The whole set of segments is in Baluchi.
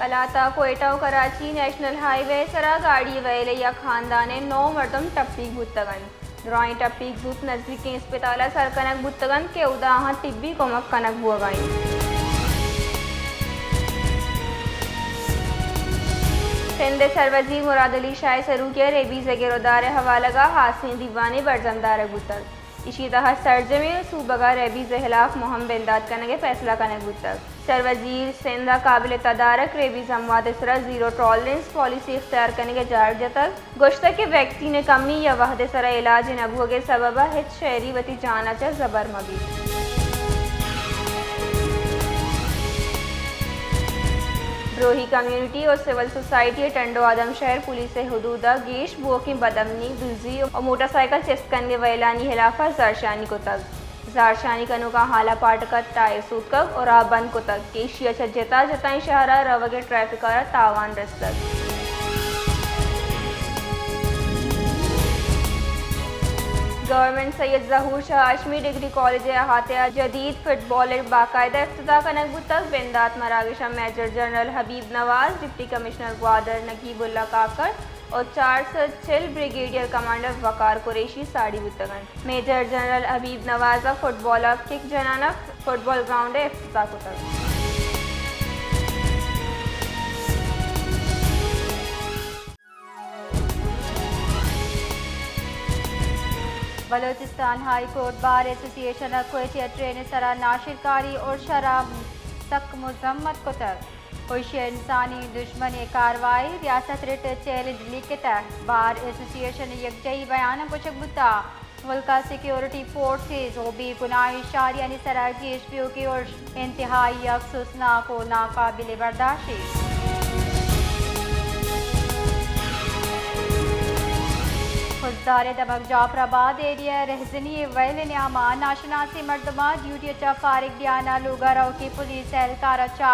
کلات ءَ کوئٹہ ءُ کراچی نیشنل ہائی وے ءِ سرا گاڑی ءِ ویل ءَ یک ہاندان ءِ نو مردم ٹپیگ بوتگ انت۔ درائیں ٹپیگ زوت نزیکیں اسپتال ءَ سر کنگ بوتگ انت کہ اودا آہاں طبی کمک کنگ بوگ ءَ انت۔ سندھ ءِ سروزیر مراد علی شاہ ءِ سروکی ءَ ریبیز ءِ گرودار ءِ ہوالگ ءَ ہاسیں دیوانے برجم دارگ بوتگ۔ ایشی ءِ تہا سرجمیں صوبگ ءَ ریبیز ءِ ہلاف مہم بندات کنگ ءِ فیصلہ کنگ بوتگ۔ سروزیر سندھ ءَ قابل تدارک ریبیز اموات ءِ سرا زیرو ٹالرنس پالیسی اختیار کنگ ءِ جار جتگ۔ گوشتگ کہ ویکسین ءِ کمی یا وہد ءِ سرا علاج نہ بوگ ءِ سبب ءَ ہچ شہری وتی جان ءَ چہ زبر مہ بیت۔ بروہی کمیونٹی ءُ سول سوسائٹی ءِ ٹنڈو آدم شہر پولیس ءِ حدود ءَ گیش بوؤکیں بدامنی، دزی ءُ موٹر سائیکل چست کنگ ءِ ویلانی ہلاف ءَ زہرشانی کتگ۔ زہرشانی کنوکاں ہالا پاٹک ءَ ٹائر سوتکگ ءُ راہ بند کتگ کہ ایشی ءَ چہ جتا جتائیں شہر ءَ روگ ءِ ٹریفک ءَ را تاوان رستگ۔ گورنمنٹ سید ظہور شاہ ہاشمی ڈگری کالج ءِ احاطہ ءَ جدید فٹ بال ءِ باقاعدہ افتتاح کنگ بوتگ۔ بندات مراگش ءَ میجر جنرل حبیب نواز، ڈپٹی کمشنر گوادر نقیب اللہ کاکڑ، ءُ چار سد چل بریگیڈیئر کمانڈر وقار قریشی ساڑی بوتگ انت۔ میجر جنرل حبیب نواز ءَ فٹ بال ءَ کک جنان ءَ فٹ بال گراؤنڈ ءِ افتتاح کتگ۔ بلوچستان ہائی کورٹ بار ایسوسی ایشن ءَ کوئٹہ ءِ ٹرین ءِ سرا ناشرکاری اور شرح سک مذمت کتگ۔ ایشی ءَ انسانی دژمنیں کاروائی، ریاست ءِ رٹ ءَ چیلنج لیکتگ۔ بار ایسوسی ایشن ءِ یکجائی بیان ءَ گوشگ بوتگ، ملک ءِ سیکورٹی فورسز ءُ بے گناہیں شہریانی سرا گیش بیوکیں ارش انتہائی افسوسناک ءُ ناقابل برداشتے۔ خضدار ءِ دمگ جعفر آباد ایریا ءِ رہزنی ءِ ویل ءِ نیام ءَ ناشناسیں مردماں ڈیوٹی ءَ چہ فارغ بیان ءَ لوگ ءَ روکیں پولیس اہلکار ءَ چہ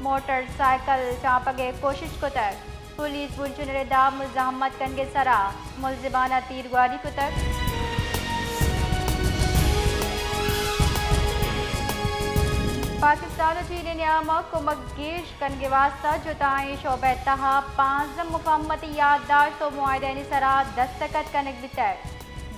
موٹر سائیکل چانپگ ءِ کوشش کتگ۔ پولیس بنچنر ءِ داب مزاحمت کنگ ءِ سرا ملزمان ءَ تیرگواری کتگ۔ پاکستان ءُ چین ءِ نیام ءَ کمک گیش کنگ ءِ واستہ جتائیں شعبہ ءِ تہا پانزدہ مفاہمتی یادداشت ءُ معاہدہانی سرا دستخط کنگ بیتگ۔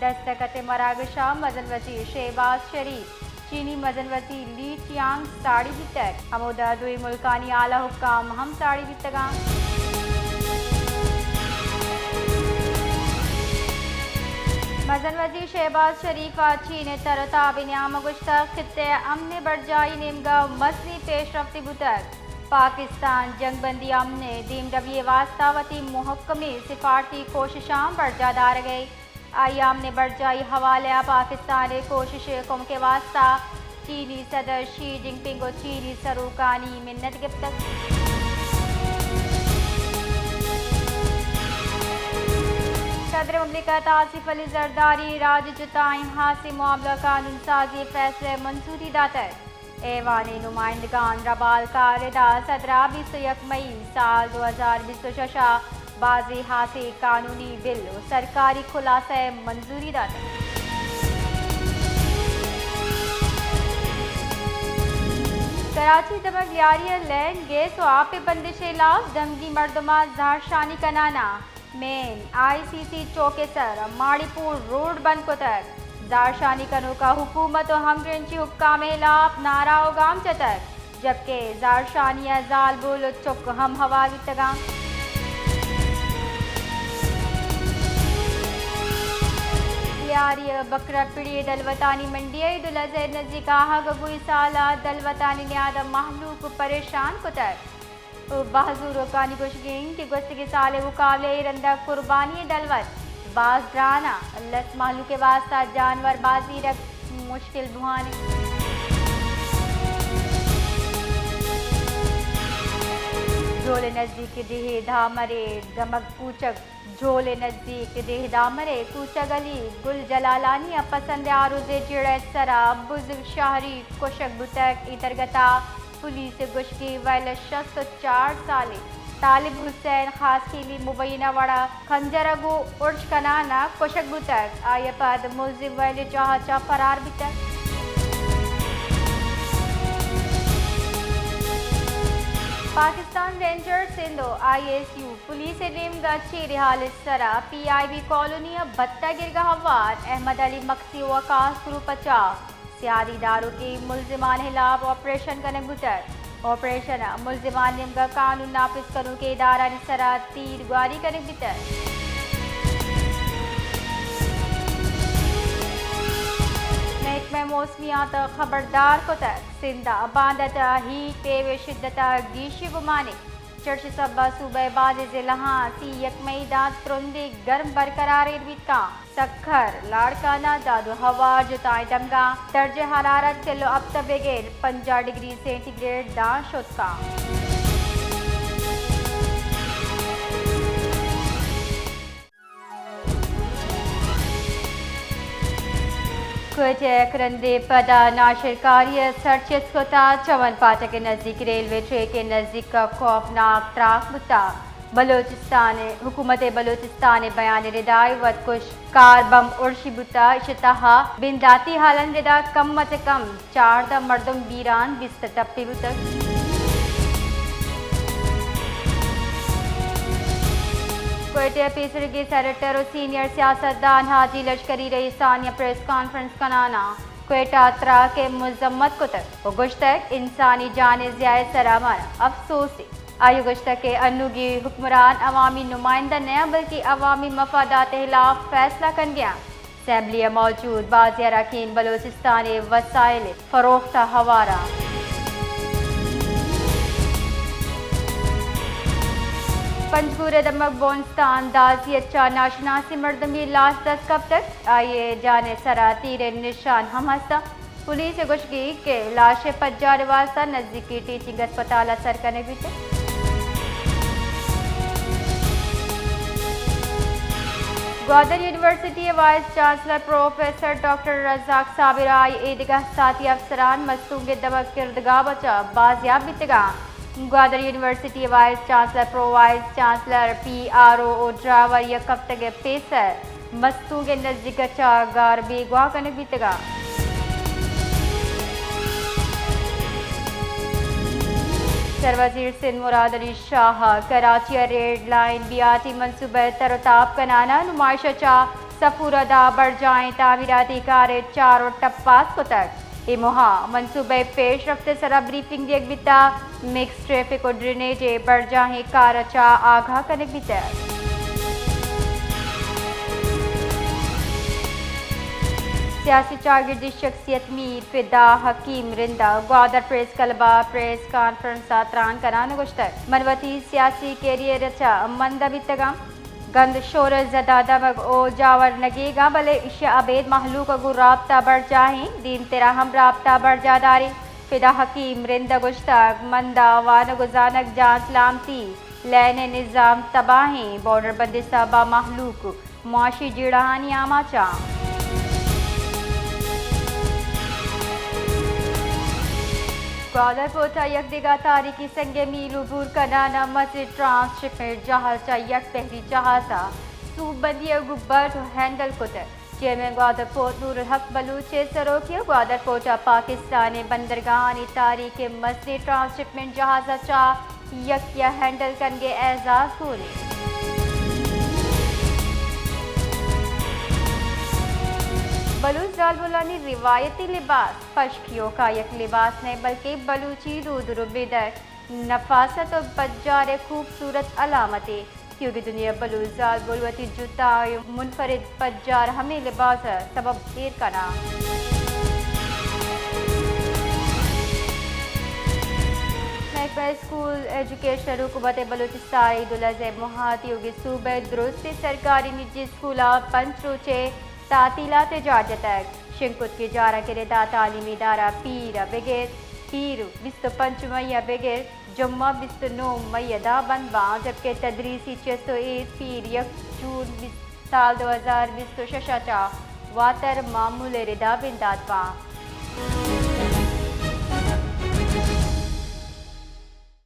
دستخط ءِ مراگش ءَ مزن وزیر شہباز شریف، چینی مزن وزیر لی چیانگ ساڑی بیتگ۔ ہمودا دوئیں ملکانی اعلی حکام ہم ساڑی بیتگاں۔ مزن وزیر شہباز شریف ءَ چین ءِ تر ءُ تاب ءِ نیام ءَ گوشتگ، خطہ ءِ امن ءِ برجائی ءِ نیمگ ءَ مزنیں پیشرفتے بوتگ۔ پاکستان جنگ بندی ءُ امن ءِ دیمروی ءِ واستہ وتی مہکمیں سفارتی کوششاں برجاہ دارگ ءَ آئی ءَ امن ءِ برجائی حوالہ ءَ پاکستان ءِ کوشش ءِ کمک ءِ واستہ چینی صدر شی جن پنگ ءُ چینی سروکانی منت گپتگ۔ صدر مملکت آصف علی زرداری ءَ راج ءِ جتائیں ہاسیں معاملہ ءَ قانون سازی ءِ فیصلہ ءَ منظوری داتگ۔ ایوان ءِ نمائندگان ربال کارد ءَ صدر ءَ بیست ءُ یک مئی سال دو ہزار بیست ءُ شش ءَ بازیں ہاسیں قانونی بل ءُ سرکاری خلاصہ ءَ منظوری داتگ۔ کراچی ءِ دمگ لیاری ءَ لین، گیس ءُ آپ ءِ بندش ءِ ہلاپ دمگی مردماں زہرشانی کنان ءَ مین آئی سی سی چوک ءِ سر ماڑی پور روڈ بند کتگ۔ زہرشانی کنوکاں حکومت ءُ ہمگرنچی حکام ءِ ہلاپ نعرہ ءُ گام جتگ، جبکہ زہرشانی ءَ زالبول ءُ چک ہم ہوار بیتگاں۔ لیاری ءِ بکرا پڑی ءِ دلوتانی منڈی ءَ عید الاضحی ءِ نزیک آہگ ءَ گوئی سال ءَ دلوتانی نیاد ءَ مہلوک پریشان کتگ۔ بہزوروکانی گوشگ انت کہ گوستگیں سال ءِ مقابلہ ءَ اے رند ءَ قربانی ءِ دلوت باز گران ءَ، لس مہلوک ءِ واستہ جانور باز زیرگ مشکل بوان انت۔ جھول ءِ نزیک ڈیہہ دامر ءِ دمگ کوچگ جھول ءِ نزیک ڈیہہ دامر ءِ کوچگ علی گل جلالانی ءَ پسند ءِ آروس ءِ جیڑہ ءِ سرا بزگ شہری کشگ بوتگ۔ اے درگت ءَ پولیس ءِ گوشگ ءَ ویل ءِ شست ءُ چار سالیں طالب حسین خاصخیلی مبینہ وڑ ءَ خنجر ءَ گوں ارش کنان ءَ کشگ بوتگ۔ آئی ءَ پد ملزم ویل ءِ جاہ ءَ چہ فرار بیتگ۔ پاکستان رینجرز سندھ ءُ آئی ایس یو پولیس ءِ نیمگ ءَ چیریں ہال ءِ سرا پی آئی بی کالونی ءَ بھتہ گرگ ءَ ہوار احمد علی مکسی ءُ وقاص گروپ ءَ چہ سیادی داروکیں ملزمان ءِ ہلاپ آپریشن کنگ بوتگ۔ آپریشن ءَ ملزمان ءِ نیمگ ءَ قانون نافذ کنوکیں ادارھانی سرا تیر گواری کنگ بیتگ۔ محکمہ موسمیات ءَ خبردار کتگ، سندھ ءَ باندا چہ ہیٹ ویو ءِ شدت ءَ گیشی گمانے۔ چرش ءِ سبب ءَ صوبہ ءِ بازیں ضلعاں سی یک مئی داں ترندیں گرم برقرار ایر بیت کاں۔ سکھر، لاڑکانہ، داد ءُ ہوار جتائیں دمگاں درجہ حرارت چل ءُ ہپت ءَ بگر پنجاہ ڈگری سینٹی گریڈ داں شت کاں۔ کوئٹہ ءَ یک رندے پدا ناشرکاری ءَ سر چست کتگ۔ چمن پھاٹک ءِ نزیک ریلوے ٹریک ءِ نزیک ءَ خوفناک تراک بوتگ۔ بلوچستان ءِ حکومت ءِ بلوچستان ءِ بیان ءِ ردا ءَ وت کش کار بمب ارشی بوتگ۔ ایشی ءِ تہا بنداتی ہالانی ردا کم از کم چاردہ مردم بیران، بیست ٹپی بوتگ۔ کوئٹہ ءِ پیسریگیں سینیٹر ءُ سینئر سیاستدان حاجی لشکری رئیسانی ءَ پریس کانفرنس کنان ءَ کوئٹہ ءِ تراک ءِ مذمت کتگ ءُ گوشتگ، انسانی جان ءِ ضیاع ءِ سرا مارا افسوسے۔ آئی ءَ گوشتگ کہ انوگیں حکمران عوامی نمائندہ نہ اَنت، بلکیں عوامی مفادات ءِ ہلاپ فیصلہ کنگ ءَ اَنت۔ اسمبلی ءَ موجود بازیں اراکین بلوچستان ءِ وسائل ءِ فروخت ءَ ہوار اَنت۔ پنجگور ءِ دمگ بونستان دازی ءَ چہ ناشناسیں مردمے لاش دست کپتگ، آئی ءِ جان ءِ سرا تیر ءِ نشان ہم ہست اَنت۔ پولیس ءِ گوشگ اِنت کہ لاش ءِ پجار ءِ واستہ نزیکی ٹیچنگ ہسپتال ءَ سر کنگ بیتگ۔ گوادر یونیورسٹی ءِ وائس چانسلر پروفیسر ڈاکٹر رزاق صابر ءَ آئی ءِ ایدگہ ساتھی افسران مستونگ ءِ دمگ کردگاہ ءَ چہ بازیاب بیتگ اَنت۔ گوادر یونیورسٹی ءِ vice chancellor, pro vice chancellor, P R O ءُ ڈرائیور یک ہفتگ ءَ پیسر مستونگ ءِ نزیک ءَ چہ گار بیگواہ کنگ بیتگ اَنت۔ سروزیر سندھ مراد علی شاہ ءَ کراچی ءِ red line B R T منصوبہ ءِ تر ءُ تاب کنان ءَ نمائش ءَ چہ سفور ءَ داں برجاہیں تعمیراتی کار ءِ چار ءُ ٹپاس کتگ۔ اے موہ ءَ منصوبہ ءِ پیش رفت ءِ سرا بریفنگ دیگ بیتگ، مکس ٹریفک ءُ ڈرینیج ءِ برجاہیں کار ءَ چہ آگاہ کنگ بیتگ۔ سیاسی چاگردی شخصیت میر فدا حکیم رند ءَ گوادر پریس کلب ءَ پریس کانفرنس ءَ تران کنان ءَ گوشتگ، من وتی سیاسی کیریئر ءَ چہ مندا بیتگ آں۔ گند شور ءِ زد ءَ دمگ ءُ جاور نگیگ آں، بلے ایشی ءَ ابید مہلوک ءَ گوں رابطہ برجاہ اِنت، دیمتر ءَ ہم رابطہ برجاہ داریں۔ فدا حکیم رند ءَ گوشتگ، مندا وانگ ءُ زانگ جان سلامتی، لین ءِ نظام تباہ اِنت، بارڈر بندی ءِ سبب ءَ مہلوک معاشی جیڑہانی آماچ اَنت۔ گوادر پورٹ ءَ یک دگہ تاریخی سنگ ءِ میل عبور کنان ءَ مزنیں ٹرانس شپمنٹ جہاز چہ یک بحری جہاز ءَ سوب بندی ءَ گوں بر ءُ ہینڈل کتگ۔ چیئرمین گوادر پورٹ نور الحق بلوچ ءِ سروکی ءَ گوادر پورٹ ءَ پاکستان ءِ بندرگاہانی تاریخ ءِ مزنیں ٹرانس شپمنٹ جہاز ءَ چہ یکے ءَ ہینڈل کنگ ءِ اعزاز گون اِنت۔ بلوچ زالبولانی روایتی لباس پشک ایوکا یک لباس نہ بلکیں بلوچی رود ءُ ربیدگ، نفاست ءُ پجار ءِ خوبصورت علامتے۔ تیوگیں دنیا بلوچ زالبول وتی جتائیں منفرد پجار ہمے لباس ءِ سبب ایر کناں۔ محکمہ اسکول ایجوکیشن حکومت بلوچستان عید الاضحی موہ ءَ تیوگیں صوبہ ءِ درستیں سرکاری نجی اسکولاں پنچ روچے تعطیلات ءِ جار جتگ۔ شنگ کتگیں جاراں کہ ردا تعلیمی ادارہ پیر ءَ بگر، پیر بیست ءُ پنچ مئی ءَ بگر جمعہ بیست ءُ نو مئی ءَ داں بند باں، جبکہ تدریسی چست ءُ ایدھ پیر یک جون بیست، سال دو ہزار بیست ءُ شش ءَ چہ واتر معمول ءِ ردا بندات باں۔